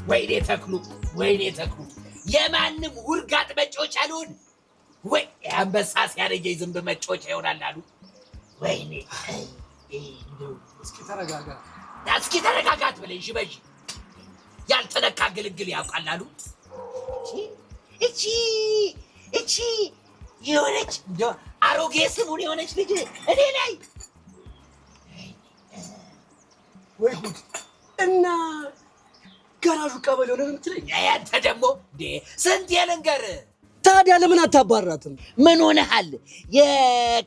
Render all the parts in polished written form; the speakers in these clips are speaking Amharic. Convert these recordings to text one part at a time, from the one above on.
ወይኔ ተክሉ፣ ወይኔ ተክሉ፣ የማንም ውርጋጥ መጫወቻ አልሆን ወይ አንበሳ ሲያረጀኝ ዝንብ መጫወቻ ይሆናል አሉ። ወይኔ እስኪ ተረጋጋ፣ እስኪ ተረጋጋት ብለኝ ሽበሽ ያልተነካ ግልግል ያውቃል አሉ። እቺ እቺ የሆነች አሮጌ ስሙን የሆነች ልጅ እኔ ላይ ወይ ጉድ! እና ገራዡ ቀበሌ ሆነ ነው የምትለኝ? አንተ ደግሞ እንዴ ስንት የልንገርህ። ታዲያ ለምን አታባራትም? ምን ሆነሃል?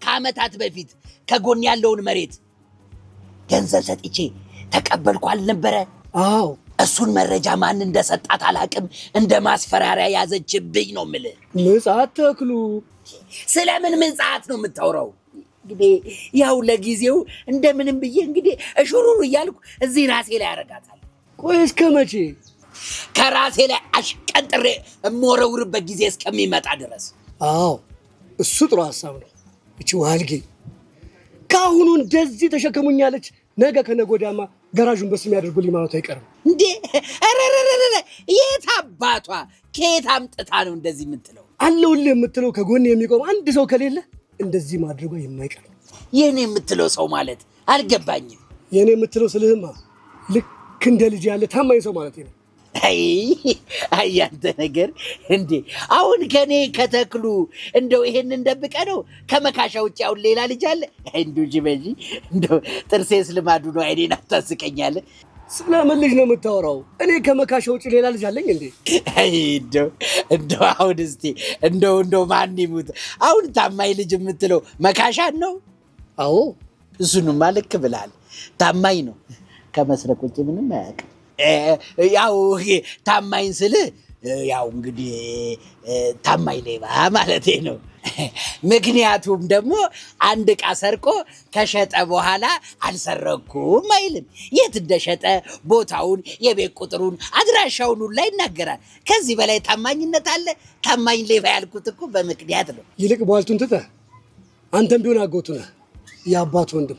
ከዓመታት በፊት ከጎን ያለውን መሬት ገንዘብ ሰጥቼ ተቀበልኩ አልነበረ? አዎ። እሱን መረጃ ማን እንደሰጣት አላውቅም። እንደ ማስፈራሪያ ያዘችብኝ ነው የምልህ። ምጽአት ተክሉ፣ ስለምን ምጽአት ነው የምታወራው? እንግዲህ ያው ለጊዜው እንደምንም ብዬ እንግዲህ እሹሩሩ እያልኩ እዚህ ራሴ ላይ አደርጋታለሁ። ቆይ እስከ መቼ? ከራሴ ላይ አሽቀንጥሬ እምወረውርበት ጊዜ እስከሚመጣ ድረስ። አዎ እሱ ጥሩ ሀሳብ ነው። እቺ ዋልጌ ከአሁኑ እንደዚህ ተሸከሙኛለች፣ ነገ ከነገ ወዲያማ ገራዡን በስም ያደርጉልኝ ማለቱ አይቀርም። እንዴ ኧረ የት አባቷ ከየት አምጥታ ነው እንደዚህ የምትለው? አለሁልህ የምትለው ከጎን የሚቆም አንድ ሰው ከሌለ እንደዚህ ማድረጓ የማይቀር ነው። የኔ የምትለው ሰው ማለት አልገባኝም። የኔ የምትለው ስልህማ ልክ እንደ ልጅ ያለ ታማኝ ሰው ማለት ነው። አይ አይ ያንተ ነገር እንዴ! አሁን ከኔ ከተክሉ እንደው ይሄንን ደብቀ ነው ከመካሻ ውጭ አሁን ሌላ ልጅ አለ? እንደው ጅበጂ እንደው ጥርሴስ ልማዱ ነው። አይኔን አታስቀኛለህ። ስለምን ልጅ ነው የምታወራው? እኔ ከመካሻ ውጭ ሌላ ልጅ አለኝ እንዴ? አይ እንደው እንደው አሁን እስቲ እንደው እንደው ማን ይሙት አሁን ታማኝ ልጅ የምትለው መካሻን ነው? አዎ እሱንማ ልክ ብለሃል። ታማኝ ነው፣ ከመስረቅ ውጭ ምንም አያውቅም። ያው ታማኝ ስልህ ያው እንግዲህ ታማኝ ሌባ ማለቴ ነው። ምክንያቱም ደግሞ አንድ ዕቃ ሰርቆ ከሸጠ በኋላ አልሰረኩም አይልም። የት እንደሸጠ ቦታውን፣ የቤት ቁጥሩን፣ አድራሻውን ሁላ ይናገራል። ከዚህ በላይ ታማኝነት አለ? ታማኝ ሌባ ያልኩት እኮ በምክንያት ነው። ይልቅ ቧልቱን ትተህ አንተም ቢሆን አጎቱ ነህ፣ የአባቱ ወንድም።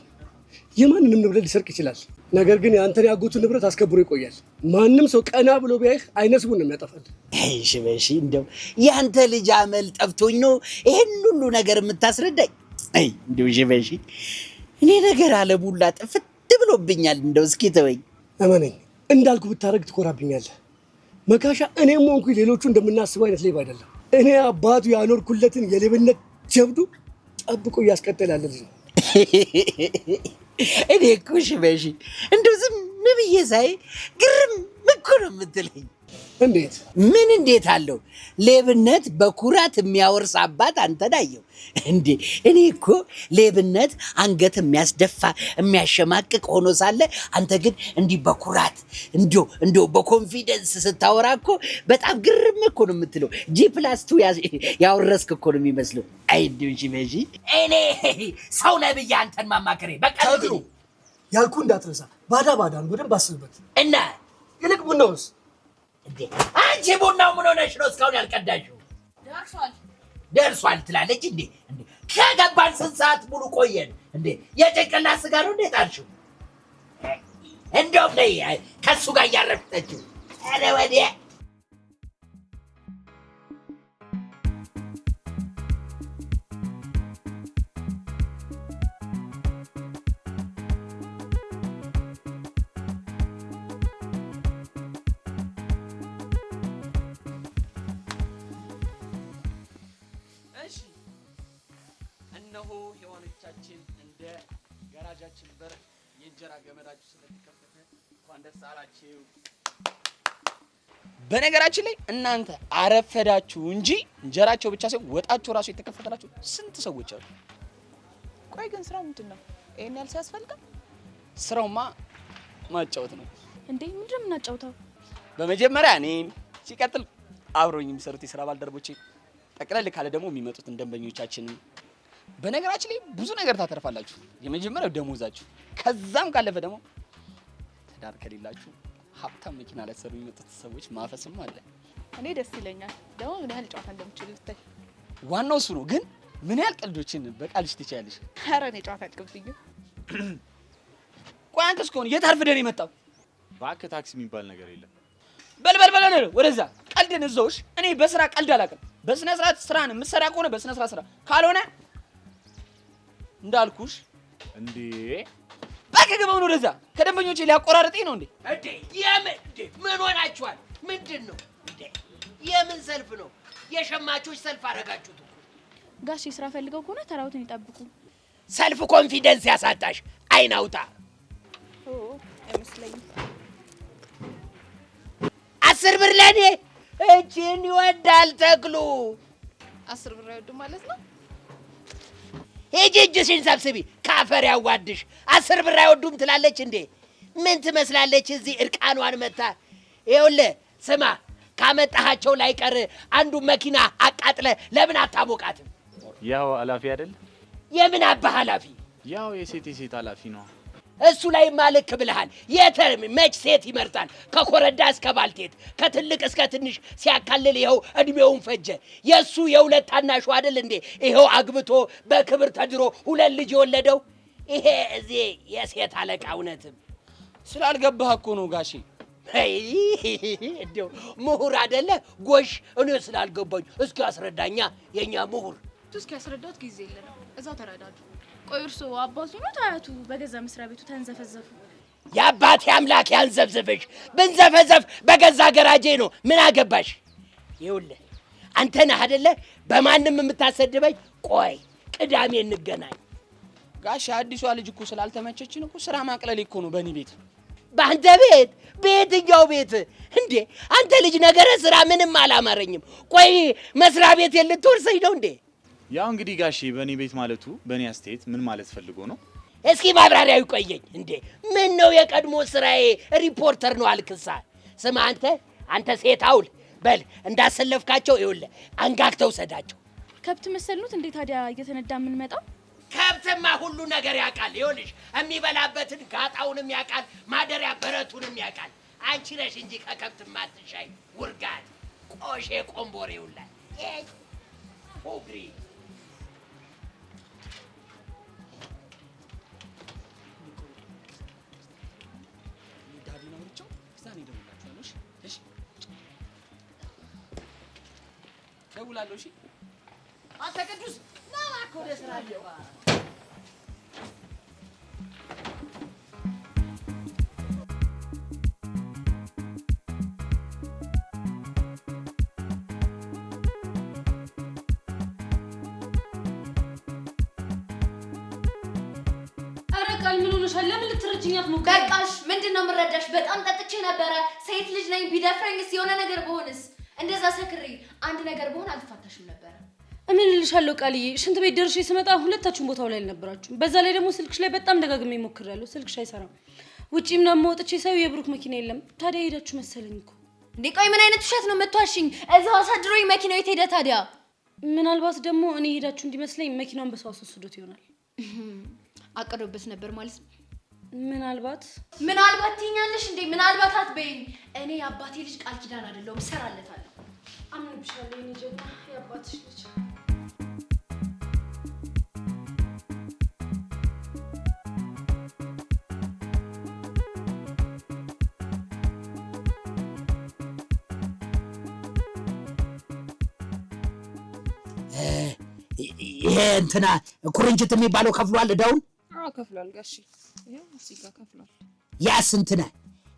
የማንንም ንብረት ሊሰርቅ ይችላል። ነገር ግን የአንተን የአጎቱን ንብረት አስከብሮ ይቆያል። ማንም ሰው ቀና ብሎ ቢያይህ አይነ ስቡን ነው የሚያጠፋልህ። እሺ በሺ እንደው የአንተ ልጅ አመል ጠፍቶኝ ነው ይሄን ሁሉ ነገር የምታስረዳኝ? አይ እንደው እሺ በሺ እኔ ነገር አለሙላ ጥፍት ብሎብኛል። እንደው እስኪ ተወኝ። እመነኝ እንዳልኩ ብታደርግ ትኮራብኛለህ። መካሻ እኔም ሆንኩኝ ሌሎቹ እንደምናስበው አይነት ሌባ አይደለም። እኔ አባቱ ያኖርኩለትን የሌብነት ጀብዱ ጠብቆ እያስቀጠለ ያለ ልጅ ነው። እኔ እኮ እሺ በሺ እንደው ዝም ብዬ ሳይ ግርም እኮ ነው የምትለኝ። እንዴት? ምን እንዴት አለው? ሌብነት በኩራት የሚያወርስ አባት አንተን አየሁ እንዴ! እኔ እኮ ሌብነት አንገት የሚያስደፋ የሚያሸማቅቅ ሆኖ ሳለ አንተ ግን እንዲህ በኩራት እንዲሁ እንዲሁ በ confidence ስታወራ እኮ በጣም ግርም እኮ ነው የምትለው። G+2 ያወረስክ እኮ ነው የሚመስለው። አይ እንዲሁ እሺ በሺ እኔ ሰው ነህ ብዬ አንተን ማማከሬ በቃ ተክሉ ያልኩህ እንዳትረሳ። ባዳ ባዳን በደንብ አስብበት። እና ይልቅ ቡናውስ? እንዴ አንቺ ቡናው ምን ሆነሽ ነው እስካሁን ያልቀዳሽው? ደርሷል ደርሷል ትላለች እንዴ? እንዴ ከገባን ስንት ሰዓት ሙሉ ቆየን እንዴ? የጭንቅላት ስጋ ነው እንዴ ጣልሽው? እንደውም ነይ ከእሱ ጋር እያረፍጠችው። ኧረ ወዲያ እሺ እነሆ ሔዋኖቻችን እንደ ገራጃችን በር የእንጀራ ገመዳችሁ ስለተከፈተ እንኳን ደስ አላችሁ። በነገራችን ላይ እናንተ አረፈዳችሁ እንጂ እንጀራቸው ብቻ ሳይሆን ወጣችሁ ራሱ የተከፈተላችሁ ስንት ሰዎች አሉ። ቆይ ግን ስራው ምንድን ነው? ይሄን ያህል ሰው ያስፈልጋል? ስራውማ ማጫወት ነው። እንዴ ምንድን ነው የምናጫውተው? በመጀመሪያ እኔን፣ ሲቀጥል አብረውኝ የሚሰሩት የስራ ባልደረቦቼ፣ ጠቅለል ካለ ደግሞ የሚመጡትን ደንበኞቻችንን። በነገራችን ላይ ብዙ ነገር ታተርፋላችሁ። የመጀመሪያው ደሞዛችሁ፣ ከዛም ካለፈ ደግሞ ትዳር ከሌላችሁ ሀብታም መኪና ላይ ሰሩ የሚመጡት ሰዎች ማፈስም አለ። እኔ ደስ ይለኛል። ደግሞ ምን ያህል ጨዋታ እንደምችል ብታይ። ዋናው እሱ ነው። ግን ምን ያህል ቀልዶችን በቃልሽ ትችያለሽ? ኧረ እኔ ጨዋታ አልቅብኝም። ቆይ አንተስ ከሆነ የት አርፍደህ ነው የመጣው? እባክህ ታክሲ የሚባል ነገር የለም። በል በል በል ወደዛ ቀልድን እዛውሽ። እኔ በስራ ቀልድ አላውቅም። በስነ ስርዓት ስራን የምትሰራ ከሆነ በስነ ስርዓት ስራ፣ ካልሆነ እንዳልኩሽ እንዴ እባክህ ግባውን ወደዛ። ከደንበኞቼ ሊያቆራርጠኝ ነው እንዴ? እንዴ የምን እንዴ ምን ሆናችኋል? ምንድን ነው እንዴ? የምን ሰልፍ ነው? የሸማቾች ሰልፍ አደረጋችሁት እኮ። ጋሼ ስራ ፈልገው ከሆነ ተራውትን ይጠብቁ። Self confidence ያሳጣሽ አይን አውጣ። ኦ አይመስለኝም። 10 ብር ለኔ። እችን ይወዳል ተክሉ። 10 ብር አይወድም ማለት ነው። ሂጂ እጅሽን ሰብስቢ፣ ካፈር ያዋድሽ። 10 ብር አይወዱም ትላለች እንዴ? ምን ትመስላለች እዚህ እርቃኗን መታ። ይኸውልህ ስማ፣ ካመጣሃቸው ላይቀር አንዱ መኪና አቃጥለ ለምን አታሞቃትም? ያው ኃላፊ አይደል? የምን አባ ኃላፊ? ያው የሴት የሴት ኃላፊ ነው። እሱ ላይ ልክ ብለሃል። የተርም መች ሴት ይመርጣል? ከኮረዳ እስከ ባልቴት ከትልቅ እስከ ትንሽ ሲያካልል ይኸው እድሜውን ፈጀ። የእሱ የሁለት ታናሹ አይደል እንዴ? ይኸው አግብቶ በክብር ተድሮ ሁለት ልጅ የወለደው። ይሄ እዚህ የሴት አለቃ እውነትም ስላልገባህ እኮ ነው ጋሼ። አይ፣ እንደው ምሁር አይደለ ጎሽ። እኔ ስላልገባኝ እስኪ አስረዳኛ የእኛ ምሁር። እስኪ ያስረዳት ጊዜ የለንም። እዛው ተረዳዱ። ቆይ እርስዎ አባቱ ነው አያቱ በገዛ መስሪያ ቤቱ ተንዘፈዘፉ? የአባቴ አምላክ ያንዘብዝፍሽ። ብንዘፈዘፍ በገዛ ገራጄ ነው። ምን አገባሽ? ይኸውልህ አንተ ነህ አይደለ በማንም የምታሰድበኝ። ቆይ ቅዳሜ እንገናኝ። ጋሼ አዲሷ ልጅ እኮ ስላልተመቸችን እኮ ስራ ማቅለል እኮ ነው በእኔ ቤት። በአንተ ቤት? በየትኛው ቤት እንዴ? አንተ ልጅ ነገረ ስራ ምንም አላማረኝም። ቆይ መስሪያ ቤት ልትወርሰኝ ነው እንዴ? ያው እንግዲህ ጋሼ በእኔ ቤት ማለቱ በእኔ አስተያየት ምን ማለት ፈልጎ ነው? እስኪ ማብራሪያው ይቆየኝ። እንዴ ምን ነው የቀድሞ ስራዬ ሪፖርተር ነው አልክሳ። ስማ አንተ አንተ ሴት አውል በል እንዳሰለፍካቸው ይኸውልህ አንጋግተው ውሰዳቸው። ከብት መሰልኑት እንዴ ታዲያ እየተነዳ የምንመጣው? ከብትማ ሁሉ ነገር ያውቃል። ይኸውልሽ የሚበላበትን ጋጣውንም ያውቃል፣ ማደሪያ በረቱንም ያውቃል። አንቺ ነሽ እንጂ ከከብት ማትሻይ ውርጋት ቆሼ ቆምቦሬ ይውላል ፎግሪ። Daddy ን አውርቼው እዛ እኔ እደውልላችኋለሁ። እሺ እሺ፣ እደውላለሁ። እሺ አንተ ቅዱስ ና እባክህ ወደ ስራ ግባ። ኧረ ቃል ምን ሆነሻል? ለምን ልትረጅኝ አትሞክሪም? በቃሽ። ምንድን ነው የምረዳሽ? በጣም ጠጥቼ ነበረ። ሴት ልጅ ነኝ። ቢደፍረኝስ? የሆነ ነገር በሆንስ? እንደዛ ሰክሬ አንድ ነገር በሆን አልፋታሽም ነበረ። እምን እልሻለሁ ቃልዬ፣ ሽንት ቤት ደርሼ ስመጣ ሁለታችሁም ቦታው ላይ አልነበራችሁም። በዛ ላይ ደግሞ ስልክሽ ላይ በጣም ደጋግሜ ሞክሬያለሁ፣ ስልክሽ አይሰራም። ውጪም ደግሞ ወጥቼ ሳየው የብሩክ መኪና የለም። ታዲያ ሄዳችሁ መሰለኝ እኮ። እንዴ ቆይ ምን አይነት ውሸት ነው የምትዋሽኝ? እዛው አሳድሮኝ መኪናው የት ሄደ ታዲያ? ምናልባት ደግሞ እኔ ሄዳችሁ እንዲመስለኝ መኪናውን በሰው አስወስዶት ይሆናል። አቅዶበት ነበር ማለት ነው። ምናልባት። ምናልባት ትይኛለሽ እንዴ? ምናልባት አትበይኝ። እኔ የአባቴ ልጅ ቃል ኪዳን አይደለሁም፣ እሰራለታለሁ። አምንብሻለሁ የኔ ጀግና የአባትሽ ልጅ። ይሄ እንትና ኩርንችት የሚባለው ከፍሏል እዳውን? አዎ ከፍሏል ጋሼ። ይኸው እዚህ ጋር ከፍሏል። ያስ እንትና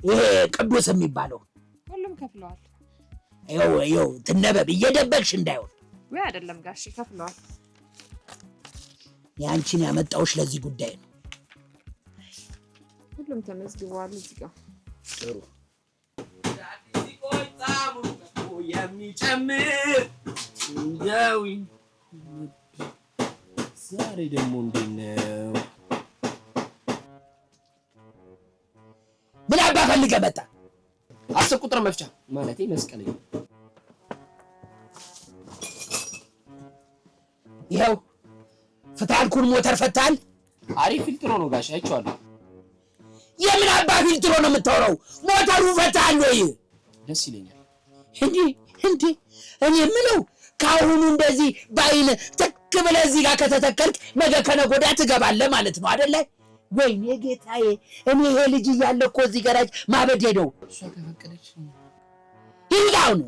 ይሄ ቅዱስ የሚባለው? ሁሉም ከፍለዋል። ይኸው ይኸው ትነበብ እየደበቅሽ እንዳይሆን። ወይ አይደለም ጋሼ ከፍለዋል። የአንቺን ያመጣውሽ ለዚህ ጉዳይ ነው። ሁሉም ተመዝግበዋል እዚህ ጋር። ጥሩ። የሚጨምር እንደዊ ዛሬ ደግሞ እንዴት ነው? ምን አባ ፈልገህ መጣ? 10 ቁጥር መፍቻ ማለቴ መስቀለኛ። ይኸው ፍታልኩን ሞተር ፈታል። አሪፍ ፊልትሮ ነው ጋሽ፣ አይቼዋለሁ። የምን አባ ፊልትሮ ነው የምታወራው? ሞተሩ ፈታል ወይ? ደስ ይለኛል። እንዴ እንዴ፣ እኔ የምለው ከአሁኑ እንደዚህ በአይን ትክ ብለህ እዚህ ጋር ከተተከልክ ነገ ከነገ ወዲያ ትገባለህ ማለት ነው አይደለ? ወይኔ ጌታዬ፣ እኔ ይሄ ልጅ እያለ እኮ እዚህ ገራጅ ማበዴ ነው። እሷ ከፈቀደች አሁን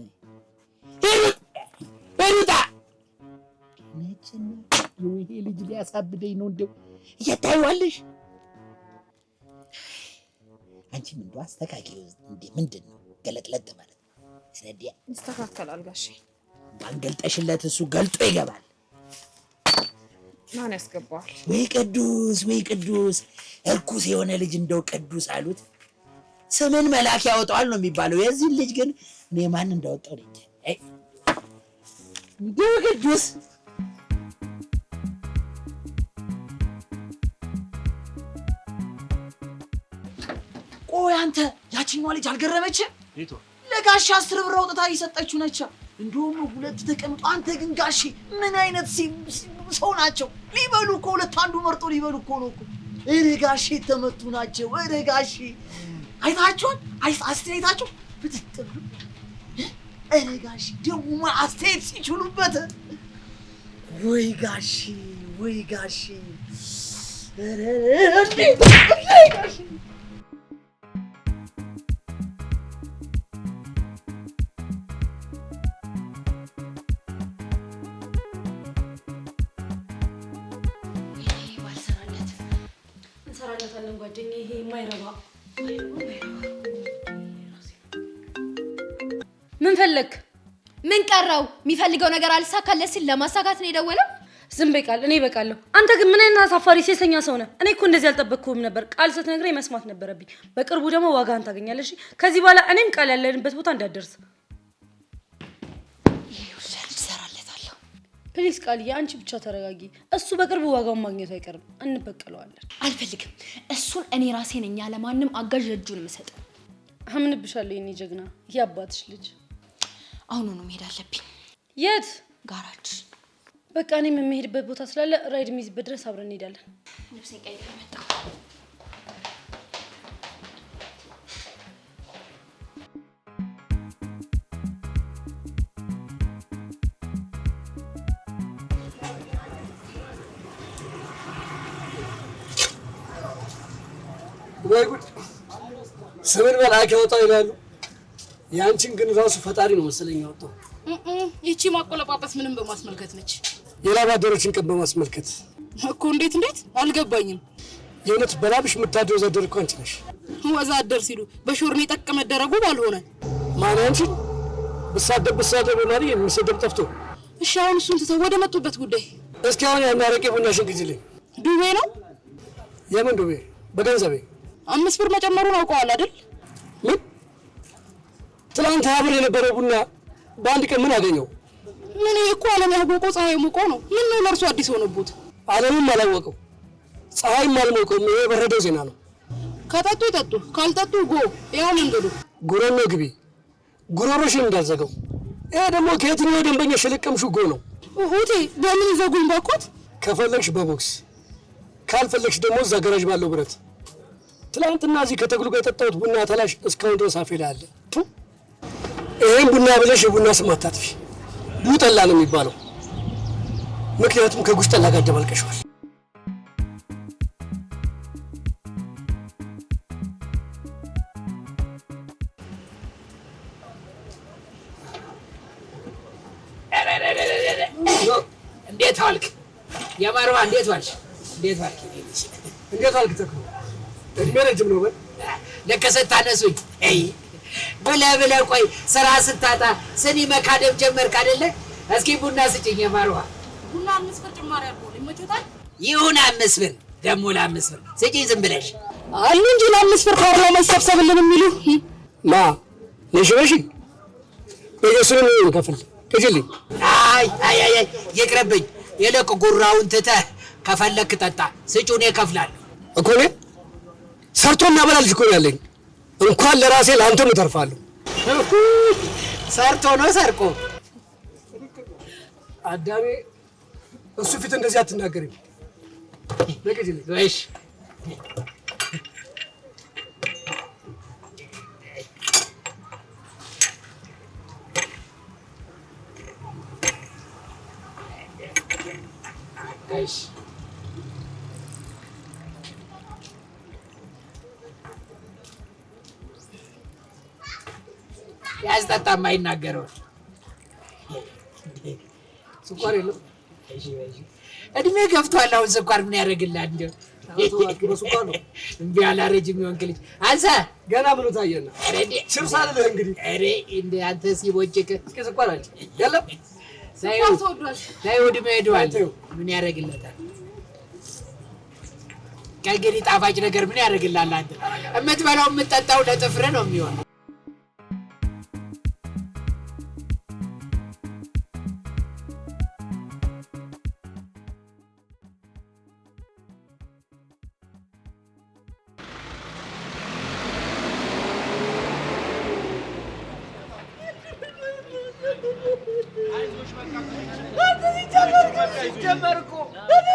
ሂድ ውጣ። ነጭና ይሄ ልጅ ሊያሳብደኝ ነው። እንደው እየታይዋለሽ አንቺም እንደው አስተካክዪው። እንዴ ምንድን ነው ገለጥለጥ ማለት? ረዲያ ይስተካከላል ጋሼ። እንኳን ገልጠሽለት እሱ ገልጦ ይገባል። ማን ያስገባዋል? ወይ ቅዱስ፣ ወይ ቅዱስ! እርኩስ የሆነ ልጅ እንደው ቅዱስ አሉት። ስምን መልአክ ያወጣዋል ነው የሚባለው። የዚህን ልጅ ግን እኔ ማን እንዳወጣው ልጅ እንደው ቅዱስ። ቆይ አንተ ያችኛዋ ልጅ አልገረመችም? ለጋሼ 10 ብር አውጥታ እየሰጠችው ነቻ። እንደውም ሁለት ተቀምጦ። አንተ ግን ጋሼ ምን አይነት ሰው ናቸው? ሊበሉ እኮ ሁለት አንዱ መርጦ ሊበሉ እኮ ነው እኮ። እረ ጋሼ የተመቱ ናቸው። እረ ጋሼ አይታችኋል? አስተያየታቸው ብትጥ ብሎ። እረ ጋሼ ደግሞ አስተያየት ሲችሉበት፣ ወይ ጋሼ፣ ወይ ጋሼ፣ ኧረ እንዴ ጋሼ። ባልሰራለት እንሰራለታለን ጓደኛዬ። ይሄ የማይረባ የማይረባ። ምን ፈለግ? ምን ቀረው? የሚፈልገው ነገር አልሳካለት ሲል ለማሳካት ነው የደወለው። ዝም በይ ቃል፣ እኔ እበቃለሁ። አንተ ግን ምን አይነት አሳፋሪ ሴሰኛ ሰው ነህ? እኔ እኮ እንደዚህ አልጠበቅኩህም ነበር። ቃል ስትነግረኝ መስማት ነበረብኝ። በቅርቡ ደግሞ ዋጋህን ታገኛለሽ። ከዚህ በኋላ እኔም ቃል ያለንበት ቦታ እንዳትደርስ። እሰራለታለሁ። Please ቃልዬ፣ አንቺ ብቻ ተረጋጊ። እሱ በቅርቡ ዋጋውን ማግኘቱ አይቀርም። እንበቀለዋለን። አልፈልግም። እሱን እኔ ራሴ ነኝ ያለማንም አጋዥ እጁን የምሰጠው። አምንብሻለሁ የኔ ጀግና፣ የአባትሽ ልጅ። አሁኑኑ መሄድ አለብኝ። የት? ጋራጅ። በቃ እኔም የምሄድበት ቦታ ስላለ ራይድ የሚይዝበት ድረስ አብረን እንሄዳለን። ልብሴን ቀይሬ መጣሁ። ወይ ጉድ! ስምን መልአክ ያወጣው ይላሉ። ያንቺን ግን ራሱ ፈጣሪ ነው መሰለኝ ያወጣው። ይቺ ማቆለጳጰስ ምንም በማስመልከት ነች? የላብ አደሮችን ቀን በማስመልከት። እኮ። እንዴት እንዴት? አልገባኝም። የእውነት በላብሽ የምታድረው ወዛደር እኮ አንቺ ነሽ። ወዛደር ሲሉ በሾርኔ ጠቅ መደረጉ ባልሆነ። ማን አንቺን? ብሳደብ ብሳደብ ማለት የሚሰደብ ጠፍቶ። እሺ አሁን እሱን ትተው ወደ መጡበት ጉዳይ። እስኪ አሁን ያን አረቄ ቡናሽን ግዢልኝ። ዱቤ ነው? የምን ዱቤ? በገንዘቤ። 5 ብር መጨመሩን አውቀዋል አይደል? ምን? ትናንት 20 ብር የነበረው ቡና በአንድ ቀን ምን አገኘው? ምን፣ ይሄ እኮ ዓለም ያወቀው ፀሐይ ሙቆ ነው። ምን ነው ለእርሱ አዲስ ሆነቦት? ዓለምም አላወቀው ፀሐይም አልሞቀውም። ይሄ የበረደው ዜና ነው። ከጠጡ ይጠጡ፣ ካልጠጡ ጎ ያው መንገዱ። ጉረኖ ግቢ፣ ጉሮሮሽን እንዳልዘጋው። ይሄ ደግሞ ከየትኛው ደንበኛ የለቀምሽው ጎ ነው? እህቴ በምን ይዘጉኝ ባኮት? ከፈለግሽ በቦክስ፣ ካልፈለግሽ ደግሞ እዛ ገራዥ ባለው ብረት። ትናንትና እዚህ ከተግሉ ጋር የጠጣሁት ቡና ተላሽ እስካሁን ድረስ አፌ ላይ አለ። ቱ! ይሄን ቡና ብለሽ የቡና ስም አታጥፊ። ቡጠላ ነው የሚባለው። ምክንያቱም ከጉሽ ጠላ ጋር ደባልቀሽዋል። እንዴት ዋልክ የማርዋ? እንዴት ዋልሽ? እንዴት ዋልክ? እንዴት ዋልክ ተክሉ? እድሜ ረጅም ነው በል። ልክ ስታነሱኝ አይ ብለህ ብለህ ቆይ ስራ ስታጣ ስኒ መካደም ጀመርክ አይደለ? እስኪ ቡና ስጭኝ የማርዋ። ቡና 5 ብር ጭማሪ አድርጎ ይመቾታል። ይሁን 5 ብር፣ ደግሞ ለ5 ብር ስጭኝ ዝም ብለሽ። አሉ እንጂ ለ5 ብር ፓርላማ ይሰብሰብልን የሚሉ። ማ ነሽ በሺ በየሱንም እንከፍል ቅጅልኝ። አይ አይ አይ አይ፣ ይቅርብኝ። ይልቅ ጉራውን ትተህ ከፈለክ ጠጣ፣ ስጪው፣ እኔ እከፍላለሁ። እኮ እኔ ሰርቶ የሚያበላ ልጅ እኮ ነው ያለኝ። እንኳን ለራሴ ለአንተም እተርፋለሁ። ሰርቶ ነው ሰርቆ። አዳሜ እሱ ፊት እንደዚህ አትናገሪም። ነቅጅልኝ። እሺ። እሺ። ያስጠጣ የማይናገረው ስኳር የለም። እድሜ ገፍቷል። አሁን ስኳር ምን ያደርግልሃል? እንደው በስኳር ነው። እምቢ አላረጅም የሆንክ ልጅ አንተ ገና ብሎ ታየና ችብስ አልልህ እንግዲህ። ኧረ እንደ አንተ ሲቦጭቅ እስኪ ስኳር አለ የለም። ተይው እድሜ ሄደዋል። ምን ያደርግለታል? ከእንግዲህ ጣፋጭ ነገር ምን ያደርግልሃል? አንተ የምትበላው የምትጠጣው ለጥፍርህ ነው የሚሆነው። ሲጀመር እኮ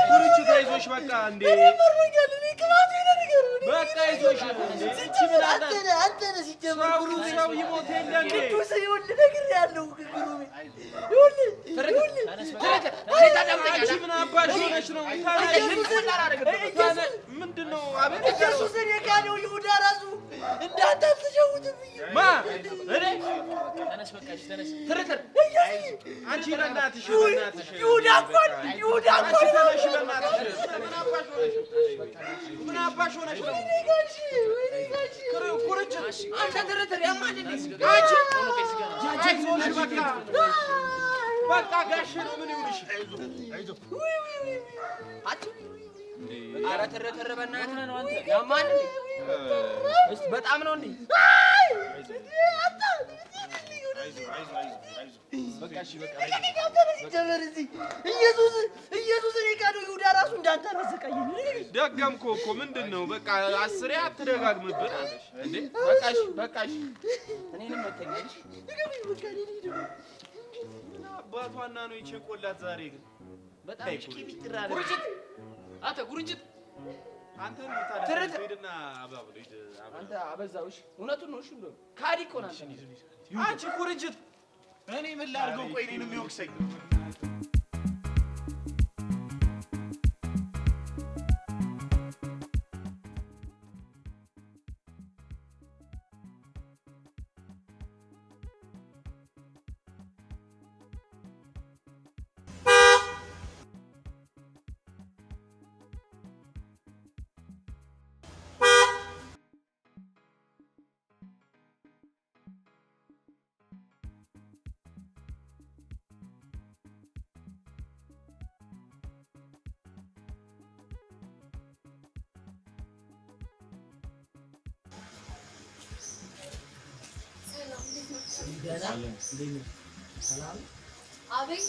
ኩርንችት አይዞሽ፣ በቃ እንዴ በቃ አይዞሽ። አንተ ነህ ሲጀመር ሰው ይሞት የለ እንዴ? ቅዱስ ይኸውልህ ነግሬሃለሁ። ግሩሜ ይኸውልህ ይኸውልህ አንቺ ምን አባሽ ሆነሽ ነው? ምንድን ነው? አቤት ኢየሱስን የካደው ይሁዳ ራሱ እንዳንተ አልተሸውትም። ማ እኔ ትርትር አንቺ በእናትሽ በእናትሽ ይሁዳ እኮ ይሁዳ እኮ አንቺ ተነሽ በእናትሽ። ምን አባሽ ሆነሽ ነው? ኩርንችት አንተ ትርትር ያማል እንዴ? አንቺ አይዞሽ በቃ በቃ ጋሼ ነው። ምን ይሁንሽ? ኧረ ትርትር በእናትህ ነው አንተ ያማል እንዴ? እስቲ በጣም ነው እንዴ? ሲጀመር እዚህ ኢየሱስ ኢየሱስን የካደው ይሁዳ ራሱ እንዳንተ አላሰቃየኝም። ደገምኩህ እኮ ምንድን ነው? በቃ አስሬ አትደጋግምብን እንዴ። በቃሽ በቃሽ፣ እኔንም መተኛሽ። አባቷና ነው የቸቆላት ዛሬ ግን በጣም ጉርንጭት፣ አንተ ጉርንጭት፣ አንተ ትርትር ሂድና አባብሎ ሂድ። አንተ አበዛውሽ። እውነቱን ነው። እሺ እንደውም ካዲ እኮ ነህ አንተ። አንቺ ኩርንችት፣ እኔ ምን ላድርገው? ቆይ እኔን የሚወቅሰኝ አቤት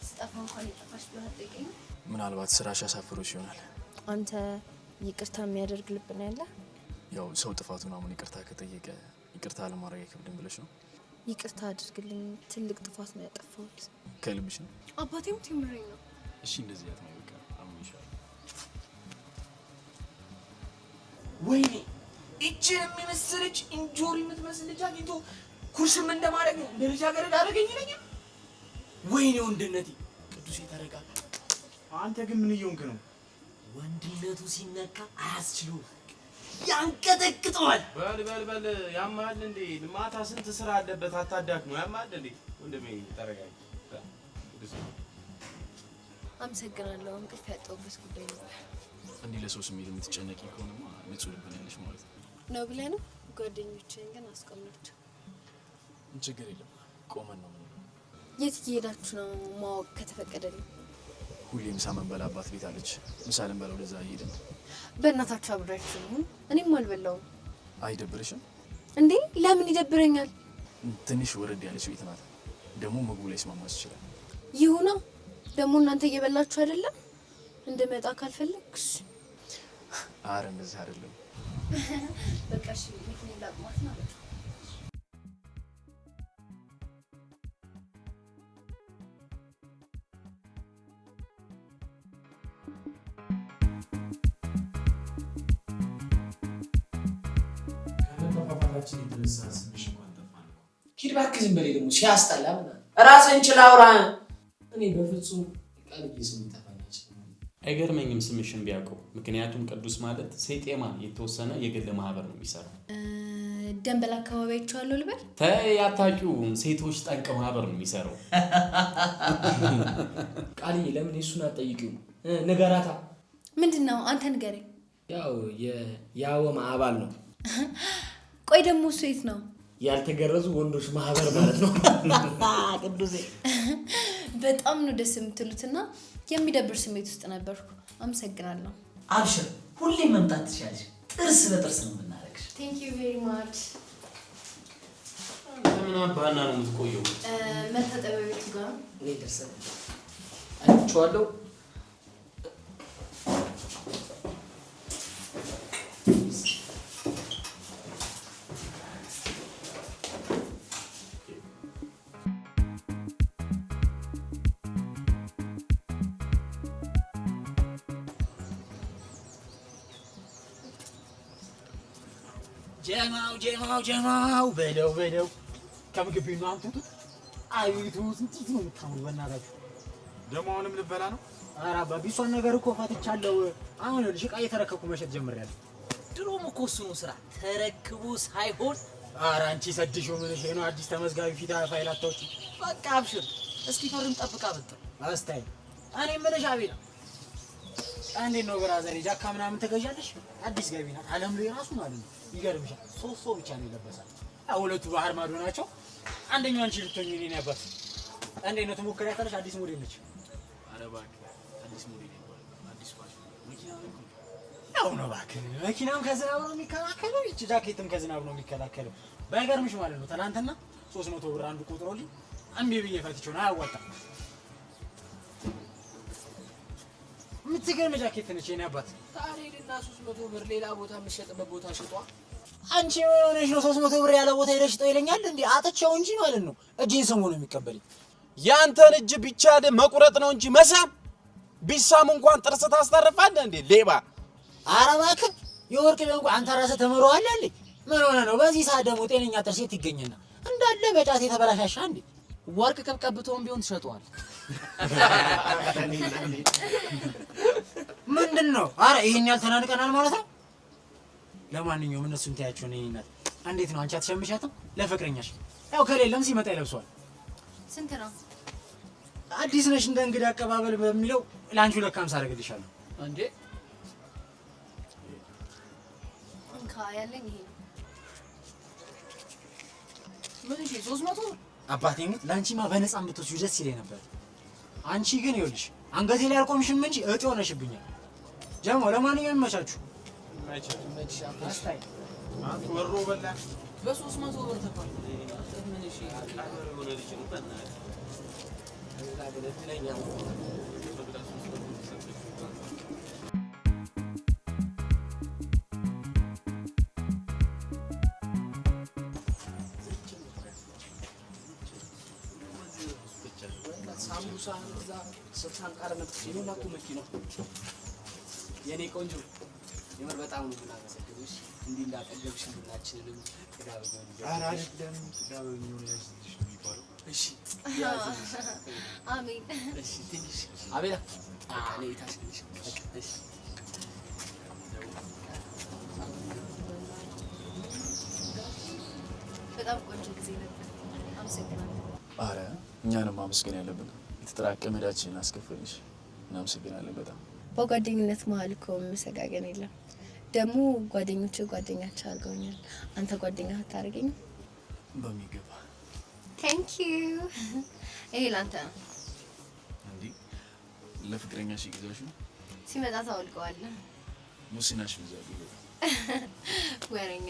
ስጠፋ እንኳን የጠፋሽ ብለህ አትጠይቀኝም። ምናልባት ስራሽ ያሳፍሮሽ ይሆናል። አንተ ይቅርታ የሚያደርግ ልብ ነው ያለህ። ያው ሰው ጥፋቱን አሁን ይቅርታ ከጠየቀ ይቅርታ ለማድረግ አይከብድም ብለሽ ነው? ይቅርታ አድርግልኝ፣ ትልቅ ጥፋት ነው ያጠፋሁት። ከልብሽ ነው? አባቴ ሙት የምሬን ነው። እሺ እንደዚህ ያት ነው በቃ አምንሻለሁ። ወይኔ እችን የሚመስልች እንጆሪ የምትመስል ልጅ አግኝቶ ኩርስም እንደማድረግ እንደ ልጃገረድ አደረገኝ ይለኛል። ወይኔ ወንድነቴ! ቅዱስ የተረጋጋ። አንተ ግን ምን እየሆንክ ነው? ወንድነቱ ሲነካ አያስችለውም፣ ያንቀጠቅጠዋል። በል በል በል፣ ያማል እንዴ? ማታ ስንት ስራ አለበት፣ አታዳክመው። ያማል እንዴ? ወንድሜ ተረጋጋ። ቅዱስ አመሰግናለሁ። እንቅልፍ ያጣሁበት ጉዳይ ነበር። እንዲህ ለሰው ስሜት የምትጨነቂ ከሆነማ ንጹህ ልብ ነው ያለሽ ማለት ነው። ነው ብለህ ነው? ጓደኞችህን ግን አስቆምናቸው። ችግር የለም ቆመን ነው የምንለው። የት እየሄዳችሁ ነው? ማወቅ ከተፈቀደልኝ። ሁሌ ምሳ መንበላባት ቤት አለች። ምሳ ልንበላ ወደዛ እየሄድን። በእናታችሁ አብሬያችሁ ልሁን። እኔም አልበላውም። አይደብርሽም እንዴ? ለምን ይደብረኛል? ትንሽ ወረድ ያለች ቤት ናት። ደግሞ ምግቡ ላይ ስማማት ይችላል። ይሁና። ደግሞ እናንተ እየበላችሁ አይደለም? እንድመጣ ካልፈለግሽ። አረ እንደዚህ አይደለም። በቃ እሺ፣ መኪናዬን ላቁማት ነው። ከመጠፋፋታችን የተነሳ ስምሽ እንኳን ጠፋ ነው። ሂድ እባክህ ዝም በለኝ። ደግሞ ሲያስጠላ ምናምን። ራስን ችላ አውራ። እኔ በፍጹም ቃልዬ ስም ይጠፋኛል። አይገርመኝም ስምሽን ቢያውቀው። ምክንያቱም ቅዱስ ማለት ሴጤማ የተወሰነ የግል ማህበር ነው የሚሰራው። ደንበል አካባቢ አይቼዋለሁ ልበል? ተይ አታውቂውም። ሴቶች ጠንቅ ማህበር ነው የሚሰራው። ቃልዬ ለምን የእሱን አትጠይቂውም? ንገራታ። ምንድን ነው አንተ ንገረኝ። ያው የአወማ አባል ነው። ቆይ ደግሞ እሱ የት ነው? ያልተገረዙ ወንዶች ማህበር ማለት ነው። ቅዱሴ በጣም ነው ደስ የምትሉትና የሚደብር ስሜት ውስጥ ነበርኩ። አመሰግናለሁ። አብሽር፣ ሁሌም መምጣት ትችያለሽ። ጥርስ በጥርስ ነው የምናደርግሽ። Thank you very much። ምን አባና ነው የምትቆየው? መታጠቢያ ቤቱ ጋር ነው። እኔ ደርሰን አይቼዋለሁ። ጀማው ጀማው ጀማው በለው በለው፣ ከምግብ ቤት ነው አምጡት። አቤቱ እንዴት ነው የምታምሩ! በእናታችሁ ደግሞ አሁንም ልበላ ነው። ኧረ አባቢ እሷን ነገር እኮ ፈትቻለሁ። አሁን ይኸውልሽ ዕቃ እየተረከብኩ መሸጥ ጀምሬያለሁ። ድሮም እኮ እሱ ነው ስራ፣ ተረክቦ ሳይሆን። ኧረ አንቺ ሰድሽው ምንሽ ነው? አዲስ ተመዝጋቢ ፊት ፋይል አታውጪ። በቃ አብሽር፣ እስኪፈርም ጠብቃ ብጥር አስታይ። እኔ የምልሽ አቤላ እንዴት ነው brother፣ ጃካ ምናምን ትገዣለሽ? አዲስ ገቢ ናት አለም ላይ ራሱ ማለት ነው። ይገርምሻል፣ ሶስት ሰው ብቻ ነው የለበሳት። ሁለቱ ባህር ማዶ ናቸው። አንደኛው አንቺ ልትሆኚ እኔ አባት። እንዴት ነው ትሞክሪያታለሽ? አዲስ ሞዴል ነች። ኧረ እባክህ አዲስ ሞዴል ይባላል። አዲስ ፋሽን መኪና ነው እኮ። ያው ነው እባክህ፣ መኪናም ከዝናብ ነው የሚከላከለው፣ ይቺ ጃኬትም ከዝናብ ነው የሚከላከለው። ባይገርምሽ ማለት ነው ትናንትና 300 ብር አንዱ ቆጥሮልኝ እምቢ ብዬ ፈትቼው ነው። አያዋጣም። የምትገርም ጃኬት ነች የኔ አባት። ታዲያ ሂድና 300 ብር ሌላ ቦታ የምትሸጥበት ቦታ ሽጧ። አንቺ ምን ሆነሽ ነው 300 ብር ያለ ቦታ ሄደሽ ሽጠው ይለኛል እንዴ? አጥቼው እንጂ ማለት ነው እጄን ስሞ ነው የሚቀበለኝ። ያንተን እጅ ቢቻል መቁረጥ ነው እንጂ መሳም፣ ቢሳም እንኳን ጥርስ ታስተርፋለህ እንዴ ሌባ? ኧረ እባክህ የወርቅ ቢሆን አንተ ራስህ ተምረዋል አለ። ምን ሆነህ ነው በዚህ ሰዓት ደግሞ ጤነኛ ጥርስ የት ይገኝና? እንዳለ በጫት የተበላሻሻ እንዴ። ወርቅ ቅብቀብተውም ቢሆን ትሸጠዋል። ምንድን ነው? አረ ይሄን ያህል ተናንቀናል ማለት ነው። ለማንኛውም እነሱን ታያቸው። እኔ እናት እንዴት ነው አንቺ አትሸምሻትም? ለፍቅረኛሽ ያው ከሌለም ሲመጣ ይለብሰዋል። ስንት ነው? አዲስ ነሽ እንደ እንግዳ አቀባበል በሚለው ለአንቺ 250 አደርግልሻለሁ። እንዴ እንካ ያለኝ ይሄ ነው። ምን? እሺ 300 ብር አባቴ ሙት ለአንቺማ በነፃ ብትወስጂው ደስ ይለኝ ነበር። አንቺ ግን ይኸውልሽ አንገቴ ላይ አልቆምሽም እንጂ እጢ ሆነሽብኛል። ጀሞ ለማንኛውም ይመቻችሁ። አንተ ወሮ በላ በ300 ብር ተባለ። ምን? እሺ የሆነ ልጅ ነው በእናትህ። ሳምቡሳ እዛ ስልሳን ቃር መጥቼ ነው እኮ መኪናው። የኔ ቆንጆ የምር በጣም ነው የምናመሰግንሽ። እንዲህ እንዳጠገብሽ ቡናችንንም ጥጋበኛውን ኧረ አይደለም፣ ጥጋበኛውን ያዝልሽ ነው የሚባለው። እሺ ያዝልሽ። አሜን። እሺ ትንሽ አቤላ በቃ እኔ ታስልሽ። እሺ በጣም ቆንጆ ጊዜ ነበር። አመሰግናለሁ። አረ እኛንም ማመስገን ያለብን የተጠራቀመ ዕዳችንን አስከፈልሽ። እናመሰግናለን በጣም። በጓደኝነት መሀል እኮ መሰጋገን የለም። ደግሞ ጓደኞች ጓደኛቸው አድርገውኛል። አንተ ጓደኛ አታደርገኝም? በሚገባ። Thank you። ይሄ ላንተ ነው። እንዴ ለፍቅረኛሽ ይግዛሽ። ሲመጣ ታወልቀዋለህ። ሙስናሽ ብዛት። ወሬኛ።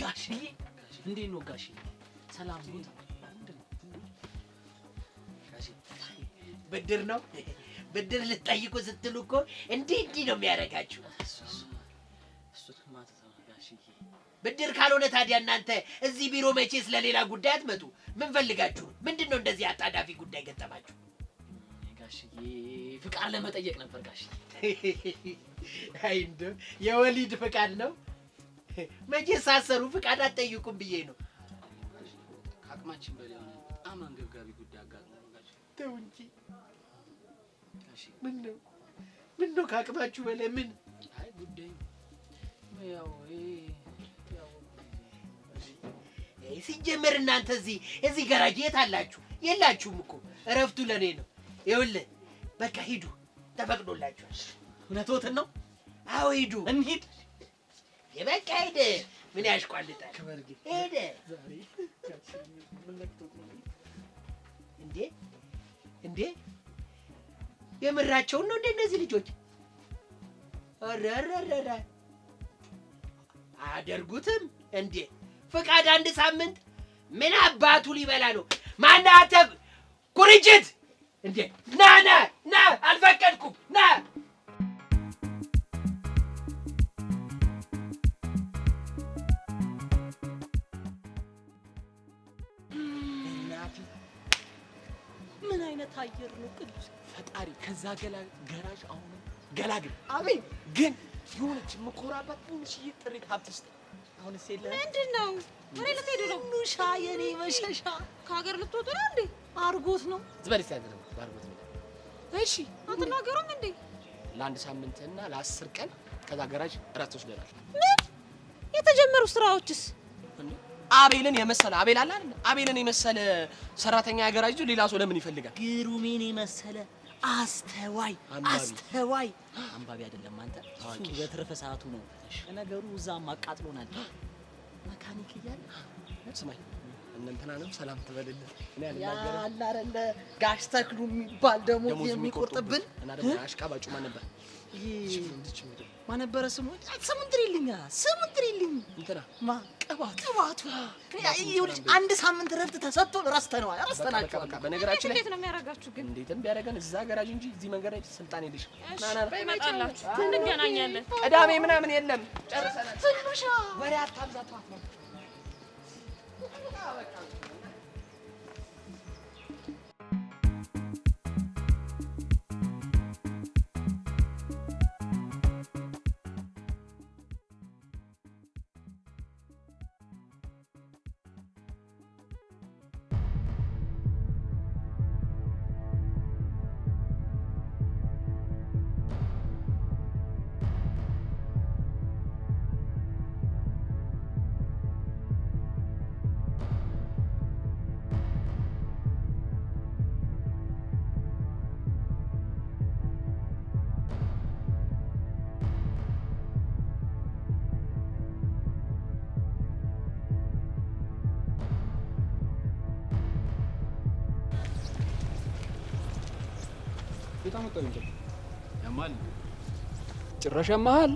ጋሽዬ እንዴት ነው ጋሽዬ? ሰላም ነው? ብድር ነው ብድር ልትጠይቁ ስትሉ እኮ እንዲህ እንዲህ ነው የሚያደርጋችሁ። ብድር ካልሆነ ታዲያ እናንተ እዚህ ቢሮ መቼስ ለሌላ ጉዳይ አትመጡ። ምን ፈልጋችሁ? ምንድን ነው እንደዚህ አጣዳፊ ጉዳይ ገጠማችሁ? ጋሽዬ ፍቃድ ለመጠየቅ ነበር ጋሽዬ። አይ እንደው የወሊድ ፍቃድ ነው። መቼ ሳሰሩ ፍቃድ አትጠይቁም ብዬ ነው። ከአቅማችን በላይ የሆነ በጣም አንገብጋቢ ጉዳይ አጋጥሞ ነው ጋሽዬ። ተው እንጂ። ምን ነው ምን ነው ከአቅማችሁ በላይ ምን? አይ ጉዳዩ ያው ያው ሲጀመር እናንተ እዚህ ገራጅ የት አላችሁ? የላችሁም እኮ እረፍቱ ለኔ ነው። ይኸውልህ በቃ ሂዱ፣ ተፈቅዶላችኋል። እውነትዎትን ነው? አዎ ሂዱ። እንሂድ። በቃ ሂድ። ምን ያሽቋልጣል? ሂድ። እንዴ እንዴ የምራቸውን ነው እንደ እነዚህ ልጆች? ኧረ ኧረ አያደርጉትም እንዴ! ፍቃድ አንድ ሳምንት ምን አባቱ ሊበላ ነው? ማነህ አንተ ኩርንችት? እንዴ ና ና ና፣ አልፈቀድኩም ና። ምን አይነት አየር ነው ቅዱስ? ፈጣሪ ከዛ ገራዥ አሁንም ገላግል። አሜን። ግን የሆነች የምኮራባት ትንሽዬ ጥሪት ሀብት ስጥ። አሁንስ የለህም። ምንድን ነው? ወሬ ልትሄዱ ነው? ኑሻ የኔ መሸሻ ከሀገር ልትወጡ ነው እንዴ? አርጎት ነው። ዝበል እስኪ አንተ ደግሞ ባርጎት ነው። እሺ አትናገሩም እንዴ? ለአንድ ሳምንትና ለ10 ቀን ከዛ ገራዥ እረፍት ወስደናል። ምን የተጀመሩ ስራዎችስ? አቤልን የመሰለ አቤል አለ አይደል? አቤልን የመሰለ ሰራተኛ ገራጅ ይዞ ሌላ ሰው ለምን ይፈልጋል? ግሩሜን የመሰለ አስተዋይ አስተዋይ አንባቢ አይደለም አንተ። እሱ በትርፍ ሰዓቱ ነው። ነገሩ እዛም አቃጥሎናል። መካኒክ እያለ ስማኝ፣ እነ እንትናንም ሰላም ትበልልን። እኔ አልናገርም። ያለ አይደለ ጋሽ ተክሉ የሚባል ደሞዝ የሚቆርጥብን እና ደግሞ አሽቃባጩ ማን ነበር? ማን ነበረ ስሙ? ስሙን ጥሪልኝ፣ ስሙን ጥሪልኝ። እንትና ማ ቅባቱ። ይኸውልሽ አንድ ሳምንት እረፍት ተሰጥቶን ረስተነዋል፣ ረስተናቸዋል። በነገራችን ላይ እንዴት ነው የሚያደርጋችሁ ግን? እንዴትም ቢያደርገን እዛ ገራጅ እንጂ እዚህ መንገድ ላይ ስልጣን የለሽም። ና ና ና፣ እመጣላችሁ፣ እንገናኛለን። ቅዳሜ ምናምን የለም፣ ጨርሰናል። ትንሿ ወሬ አታብዛ፣ ተዋት ነው። ያማል፣ ጭራሽ ያማሃል።